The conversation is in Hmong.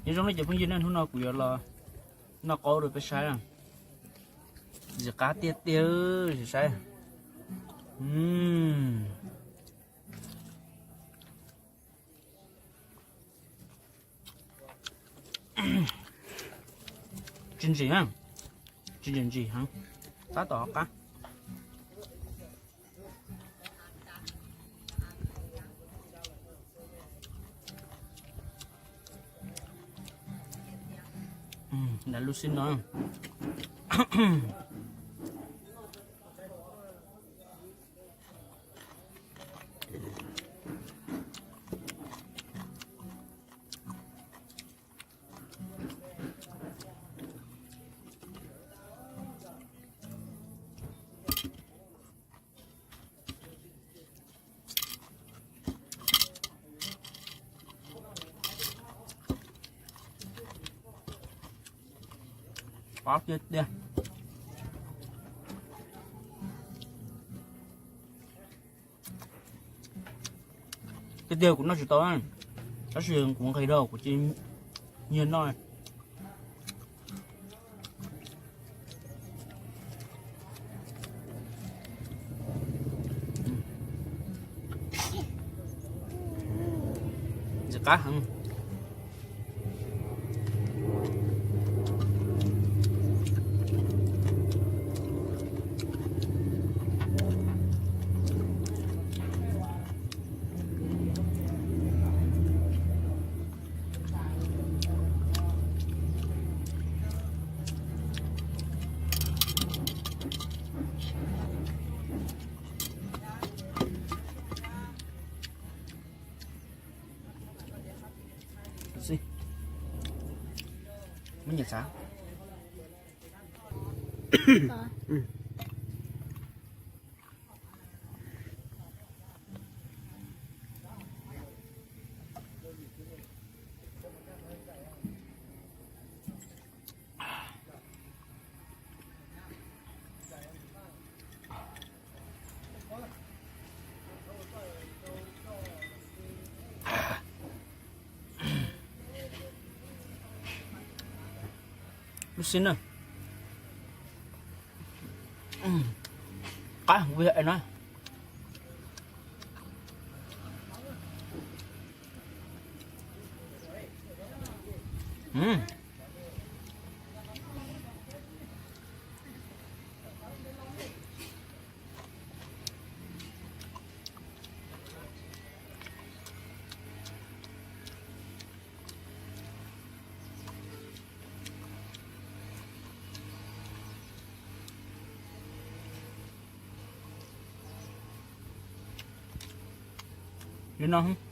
Nyob zoo na cov phooj ywg na, hnub no kuv yuav los noj qaub rau peb saib na. Ntxim qab tiag tiag, saib. Tsis ntsim na, tsis ntsim ntsim heev, tab tom qab. Lam lub xib no. Qab tiag tiag. Tiag tiag kuv noj tsis tau, tab sis kuv nqhis rau kuv cia nyiag noj. Ntxim qab heev. Muab nyiam xav. Lub xib na, qab vij no. Li no.